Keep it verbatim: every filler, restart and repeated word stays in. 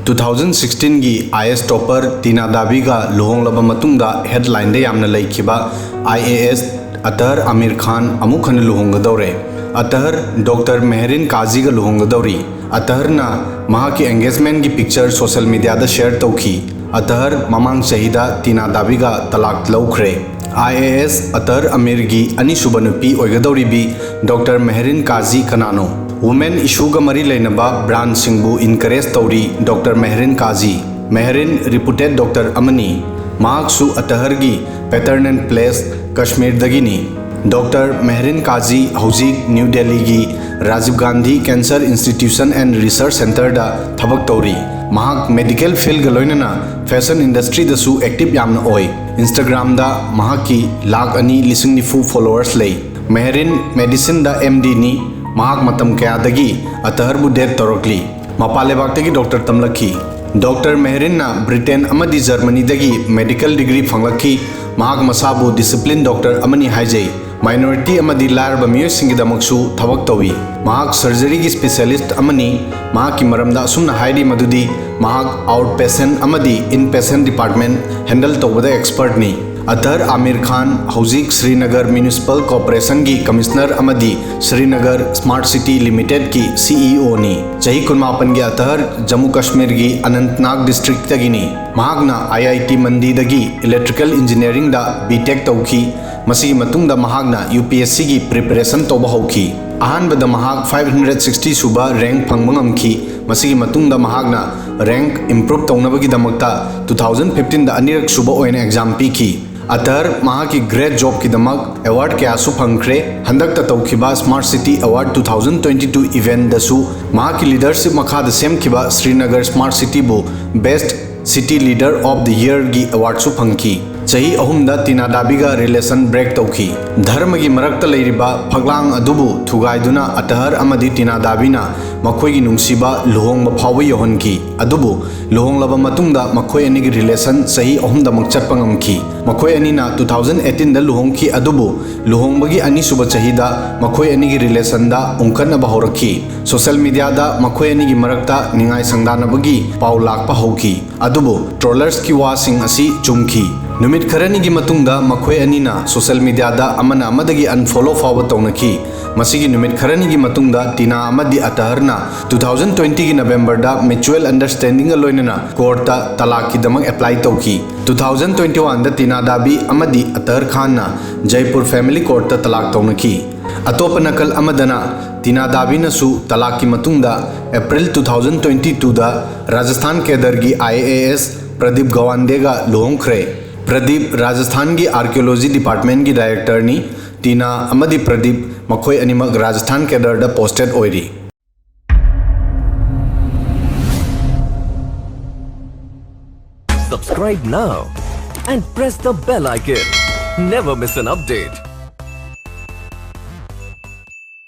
Two thousand ꯁꯤꯛꯁꯇꯤꯟꯒꯤ ꯑꯥꯏ ꯑꯦꯁ topper ꯇꯤꯅꯥ ꯗꯥꯕꯤꯒ ꯂꯨꯍꯣꯡꯂꯕ ꯃꯇꯨꯡꯗ ꯍꯦꯗꯂꯥꯏꯟꯗ ꯌꯥꯝꯅ ꯂꯩꯈꯤꯕ ꯑꯥꯏ ꯑꯦ ꯑꯦꯁ ꯑꯇꯍꯔ ꯑꯃꯤꯔ ꯈꯥꯟ ꯑꯃꯨꯛ ꯍꯟꯅ ꯂꯨꯍꯣꯡꯒꯗꯧꯔꯦ꯫ ꯑꯇꯍꯔ ꯗꯣꯛꯇꯔ ꯃꯦꯍꯔꯤꯟ ꯀꯥꯖꯤꯒ ꯂꯨꯍꯣꯡꯒꯗꯧꯔꯤ꯫ ꯑꯇꯍꯔꯅ ꯃꯍꯥꯛꯀꯤ ꯑꯦꯡꯒꯦꯖꯃꯦꯟꯒꯤ ꯄꯤꯛꯆꯔ ꯁꯣꯁꯦꯜ ꯃꯤꯗꯤꯌꯥꯗ ꯁꯦꯌꯔ ꯇꯧꯈꯤ꯫ ꯑꯇꯍꯔ ꯃꯃꯥꯡ ꯆꯍꯤꯗ ꯇꯤꯅꯥ ꯗꯥꯕꯤꯒ ꯇꯂꯥꯛ ꯂꯧꯈ꯭ꯔꯦ꯫ ꯑꯥꯏ ꯑꯦ ꯑꯦꯁ ꯑꯇꯍꯔ ꯑꯃꯤꯔꯒꯤ ꯑꯅꯤꯁꯨꯕ ꯅꯨꯄꯤ ꯑꯣꯏꯒꯗꯧꯔꯤꯕꯤ ꯗꯣꯛꯇꯔ ꯃꯦꯍꯔꯤꯟ ꯀꯥꯖꯤ ꯀꯅꯥꯅꯣ? ꯋꯨꯃꯦꯟ ꯏꯁꯨꯒ ꯃꯔꯤ ꯂꯩꯅꯕ ꯕ꯭ꯔꯥꯟꯁꯤꯡꯕꯨ ꯏꯟꯀꯔꯦꯖ ꯇꯧꯔꯤ doctor Mehreen Kazi. Mehreen reputed doctor ꯑꯃꯅꯤ꯫ ꯃꯍꯥꯛꯁꯨ ꯑꯇꯍꯔꯒꯤ ꯄꯦꯇꯔꯅꯦꯜ ꯄ꯭ꯂꯦꯁ ꯀꯁꯃꯤꯔꯗꯒꯤꯅꯤ꯫ ꯗꯣꯛꯇꯔ ꯃꯦꯍꯔꯤꯟ ꯀꯥꯖꯤ ꯍꯧꯖꯤꯛ ꯅ꯭ꯌꯨ ꯗꯦꯜꯂꯤꯒꯤ Rajiv Gandhi cancer institution and research ꯁꯦꯟꯇꯔꯗ ꯊꯕꯛ ꯇꯧꯔꯤ꯫ ꯃꯍꯥꯛ ꯃꯦꯗꯤꯀꯦꯜ ꯐꯤꯜꯒ ꯂꯣꯏꯅꯅ ꯐꯦꯁꯟ ꯏꯟꯗꯁꯇ꯭ꯔꯤꯗꯁꯨ ꯑꯦꯛꯇꯤꯚ ꯌꯥꯝꯅ ꯑꯣꯏ꯫ ꯏꯟꯁꯇꯥꯒ꯭ꯔꯥꯝꯗ ꯃꯍꯥꯛꯀꯤ ꯂꯥꯈ ꯑꯅꯤ ꯂꯤꯁꯤꯡ ꯅꯤꯐꯨ ꯐꯣꯂꯣꯋꯔꯁ ꯂꯩ꯫ ꯃꯦꯍꯔꯤꯟ ꯃꯦꯗꯤꯁꯤꯟꯗ ꯑꯦꯝ ꯗꯤꯅꯤ꯫ ꯃꯍꯥꯛ ꯃꯇꯝ ꯀꯌꯥꯗꯒꯤ ꯑꯇꯍꯔꯕꯨ ꯗꯦꯠ ꯇꯧꯔꯛꯂꯤ꯫ ꯃꯄꯥꯟ ꯂꯩꯕꯥꯛꯇꯒꯤ ꯗꯣꯛꯇꯔ ꯇꯝꯂꯛꯈꯤ꯫ ꯗꯣꯛꯇꯔ ꯃꯦꯍꯔꯤꯟꯅ ꯕ꯭ꯔꯤꯇꯦꯟ ꯑꯃꯗꯤ ꯖꯔꯃꯅꯤꯗꯒꯤ ꯃꯦꯗꯤꯀꯦꯜ ꯗꯤꯒ꯭ꯔꯤ ꯐꯪꯂꯛꯈꯤ꯫ ꯃꯍꯥꯛ ꯃꯁꯥꯕꯨ ꯗꯤꯁꯤꯄ꯭ꯂꯤꯟ ꯗꯣꯛꯇꯔ ꯑꯃꯅꯤ ꯍꯥꯏꯖꯩ꯫ ꯃꯥꯏꯅꯣꯔꯤꯇꯤ ꯑꯃꯗꯤ ꯂꯥꯏꯔꯕ ꯃꯤꯑꯣꯏꯁꯤꯡꯒꯤꯗꯃꯛꯁꯨ ꯊꯕꯛ ꯇꯧꯏ꯫ ꯃꯍꯥꯛ ꯁꯔꯖꯔꯤꯒꯤ ꯁ꯭ꯄꯦꯁꯤꯌꯦꯂꯤꯁ꯭ꯠ ꯑꯃꯅꯤ꯫ ꯃꯍꯥꯛꯀꯤ ꯃꯔꯝꯗ ꯑꯁꯨꯝꯅ ꯍꯥꯏꯔꯤ ꯃꯗꯨꯗꯤ ꯃꯍꯥꯛ ꯑꯥꯎꯠ ꯄꯦꯁꯦꯟꯠ ꯑꯃꯗꯤ ꯏꯟ ꯄꯦꯁꯦꯟꯠ ꯗꯤꯄꯥꯔꯠꯃꯦꯟꯠ ꯍꯦꯟꯗꯜ ꯇꯧꯕꯗ ꯑꯦꯛꯁꯄꯔꯠꯅꯤ꯫ ꯑꯇꯍꯔ ꯑꯃꯤꯔ ꯈꯥꯟ ꯍꯧꯖꯤꯛ ꯁ꯭ꯔꯤꯅꯒꯔ ꯃ꯭ꯌꯨꯅꯤꯁꯤꯄꯥꯜ ꯀꯣꯔꯄꯣꯔꯦꯁꯟꯒꯤ ꯀꯃꯤꯁꯅꯔ ꯑꯃꯗꯤ ꯁ꯭ꯔꯤꯅꯒꯔ ꯁ꯭ꯃꯥꯔꯠ ꯁꯤꯇꯤ ꯂꯤꯃꯤꯇꯦꯗꯀꯤ ꯁꯤ ꯏ ꯑꯣꯅꯤ꯫ ꯆꯍꯤ ꯀꯨꯟꯃꯥꯄꯟꯒꯤ ꯑꯇꯍꯔ ꯖꯝꯃꯨ ꯀꯥꯁꯃꯤꯔꯒꯤ ꯑꯅꯟꯇꯅꯥꯒ ꯗꯤꯁꯇ꯭ꯔꯤꯛꯇꯒꯤꯅꯤ꯫ ꯃꯍꯥꯛꯅ ꯑꯥꯏ ꯑꯥꯏ ꯇꯤ ꯃꯟꯗꯤꯗꯒꯤ ꯏꯂꯦꯛꯇ꯭ꯔꯤꯀꯦꯜ ꯏꯟꯖꯤꯅꯤꯌꯥꯔꯤꯡꯗ ꯕꯤ ꯇꯦꯛ ꯇꯧꯈꯤ꯫ ꯃꯁꯤꯒꯤ ꯃꯇꯨꯡꯗ ꯃꯍꯥꯛꯅ ꯌꯨ ꯄꯤ ꯑꯦꯁ ꯁꯤꯒꯤ ꯄ꯭ꯔꯤꯄꯦꯔꯦꯁꯟ ꯇꯧꯕ ꯍꯧꯈꯤ꯫ ꯑꯍꯥꯟꯕꯗ ꯃꯍꯥꯛ ꯐꯥꯏꯚ ꯍꯟꯗ꯭ꯔꯦꯠ ꯁꯤꯛꯁꯇꯤ ꯁꯨꯕ ꯔꯦꯡꯛ ꯐꯪꯕ ꯉꯝꯈꯤ꯫ ꯃꯁꯤꯒꯤ ꯃꯇꯨꯡꯗ ꯃꯍꯥꯛꯅ ꯔꯦꯡꯛ ꯏꯝꯄ꯭ꯔꯨꯚ ꯇꯧꯅꯕꯒꯤꯗꯃꯛꯇ ꯇꯨ ꯊꯥꯎꯖꯟ ꯐꯤꯐꯇꯤꯟꯗ ꯑꯅꯤꯔꯛ ꯁꯨꯕ ꯑꯣꯏꯅ ꯑꯦꯛꯖꯥꯝ ꯄꯤꯈꯤ꯫ ꯑꯇꯍꯔ ꯃꯍꯥꯛꯀꯤ ꯒ꯭ꯔꯦꯠ ꯖꯣꯕꯀꯤꯗꯃꯛ ꯑꯦꯋꯥꯔꯗ ꯀꯌꯥꯁꯨ ꯐꯪꯈ꯭ꯔꯦ꯫ ꯍꯟꯗꯛꯇ ꯇꯧꯈꯤꯕ smart city award two thousand twenty two ꯏꯚꯦꯟꯠꯗꯁꯨ ꯃꯍꯥꯛꯀꯤ ꯂꯤꯗꯔꯁꯤꯞ ꯃꯈꯥꯗ ꯁꯦꯝꯈꯤꯕ ꯁ꯭ꯔꯤꯅꯒꯔ ꯁ꯭ꯃꯥꯔꯠ ꯁꯤꯇꯤꯕꯨ best city leader of the ꯌꯤꯌꯔꯒꯤ ꯑꯦꯋꯥꯔꯗꯁꯨ ꯐꯪꯈꯤ꯫ ꯆꯍꯤ ꯑꯍꯨꯝꯗ ꯇꯤꯅꯥ ꯗꯥꯕꯤꯒ ꯔꯤꯂꯦꯁꯟ ꯕ꯭ꯔꯦꯛ ꯇꯧꯈꯤ꯫ ꯙꯔꯃꯒꯤ ꯃꯔꯛꯇ ꯂꯩꯔꯤꯕ ꯐꯛꯂꯥꯡ ꯑꯗꯨꯕꯨ ꯊꯨꯒꯥꯏꯗꯨꯅ ꯑꯇꯍꯔ ꯑꯃꯗꯤ ꯇꯤꯅꯥ ꯗꯥꯕꯤꯅ ꯃꯈꯣꯏꯒꯤ ꯅꯨꯡꯁꯤꯕ ꯂꯨꯍꯣꯡꯕ ꯐꯥꯎꯕ ꯌꯧꯍꯟꯈꯤ꯫ ꯑꯗꯨꯕꯨ ꯂꯨꯍꯣꯡꯂꯕ ꯃꯇꯨꯡꯗ ꯃꯈꯣꯏ ꯑꯅꯤꯒꯤ ꯔꯤꯂꯦꯁꯟ ꯆꯍꯤ ꯑꯍꯨꯝꯗꯃꯛ ꯆꯠꯄ ꯉꯝꯈꯤ꯫ ꯃꯈꯣꯏ ꯑꯅꯤꯅ ꯇꯨ ꯊꯥꯎꯖꯟ ꯑꯩꯠꯇꯤꯟꯗ ꯂꯨꯍꯣꯡꯈꯤ, ꯑꯗꯨꯕꯨ ꯂꯨꯍꯣꯡꯕꯒꯤ ꯑꯅꯤꯁꯨꯕ ꯆꯍꯤꯗ ꯃꯈꯣꯏ ꯑꯅꯤꯒꯤ ꯔꯤꯂꯦꯁꯟꯗ ꯎꯪꯈꯠꯅꯕ ꯍꯧꯔꯛꯈꯤ꯫ ꯁꯣꯁꯦꯜ ꯃꯤꯗꯤꯌꯥꯗ ꯃꯈꯣꯏ ꯑꯅꯤꯒꯤ ꯃꯔꯛꯇ ꯅꯤꯡꯉꯥꯏ ꯁꯪꯗꯥꯅꯕꯒꯤ ꯄꯥꯎ ꯂꯥꯛꯄ ꯍꯧꯈꯤ꯫ ꯑꯗꯨꯕꯨ ꯇ꯭ꯔꯣꯂꯔꯁꯀꯤ ꯋꯥꯁꯤꯡ ꯑꯁꯤ ꯆꯨꯝꯈꯤ꯫ ꯅꯨꯃꯤꯠ ꯈꯔꯅꯤꯒꯤ ꯃꯇꯨꯡꯗ ꯃꯈꯣꯏ ꯑꯅꯤꯅ ꯁꯣꯁꯦꯜ ꯃꯤꯗꯤꯌꯥꯗ ꯑꯃꯅ ꯑꯃꯗꯒꯤ ꯑꯟꯐꯣꯂꯣ ꯐꯥꯎꯕ ꯇꯧꯅꯈꯤ꯫ ꯃꯁꯤꯒꯤ ꯅꯨꯃꯤꯠ ꯈꯔꯅꯤꯒꯤ ꯃꯇꯨꯡꯗ ꯇꯤꯅꯥ ꯑꯃꯗꯤ ꯑꯇꯍꯔꯅ two thousand twenty ꯒꯤ ꯅꯕꯦꯝꯕꯔꯗ ꯃ꯭ꯌꯨꯆꯨꯑꯦꯜ ꯑꯟꯗꯔꯁ꯭ꯇꯦꯟꯗꯤꯡꯒ ꯂꯣꯏꯅꯅ ꯀꯣꯔꯠꯇ ꯇꯂꯥꯛꯀꯤꯗꯃꯛ ꯑꯦꯄ꯭ꯂꯥꯏ ꯇꯧꯈꯤ꯫ Two thousand twenty one ꯗ ꯇꯤꯅꯥ ꯗꯥꯕꯤ ꯑꯃꯗꯤ ꯑꯇꯍꯔ ꯈꯥꯟꯅ ꯖꯩꯄꯨꯔ ꯐꯦꯃꯤꯂꯤ ꯀꯣꯔꯠꯇ ꯇꯂꯥꯛ ꯇꯧꯅꯈꯤ꯫ ꯑꯇꯣꯞꯄ ꯅꯥꯀꯜ ꯑꯃꯗꯅ ꯇꯤꯅꯥ ꯗꯥꯕꯤꯅꯁꯨ ꯇꯂꯥꯛꯀꯤ ꯃꯇꯨꯡꯗ April two thousand twenty two ꯗ ꯔꯥꯖꯁꯊꯥꯟ ꯀꯦꯗꯔꯒꯤ I A S ꯄ꯭ꯔꯗꯤꯞ ꯒꯋꯥꯟꯗꯦꯒ ꯂꯨꯍꯣꯡꯈ꯭ꯔꯦ꯫ ꯄ꯭ꯔꯗꯤꯞ ꯔꯥꯖꯁꯊꯥꯟꯒꯤ ꯑꯥꯔꯀꯤꯑꯣꯂꯣꯖꯤ ꯗꯤꯄꯥꯔꯠꯃꯦꯟꯒꯤ ꯗꯥꯏꯔꯦꯛꯇꯔꯅꯤ꯫ ꯇꯤꯅꯥ ꯑꯃꯗꯤ ꯄ꯭ꯔꯗꯤꯞ ꯃꯈꯣꯏ ꯑꯅꯤꯃꯛ ꯔꯥꯖꯁꯊꯥꯟ ꯀꯦꯗꯔꯗ ꯄꯣꯁꯇꯦꯗ ꯑꯣꯏꯔꯤ꯫ Subscribe now and press the bell icon. Never miss an update.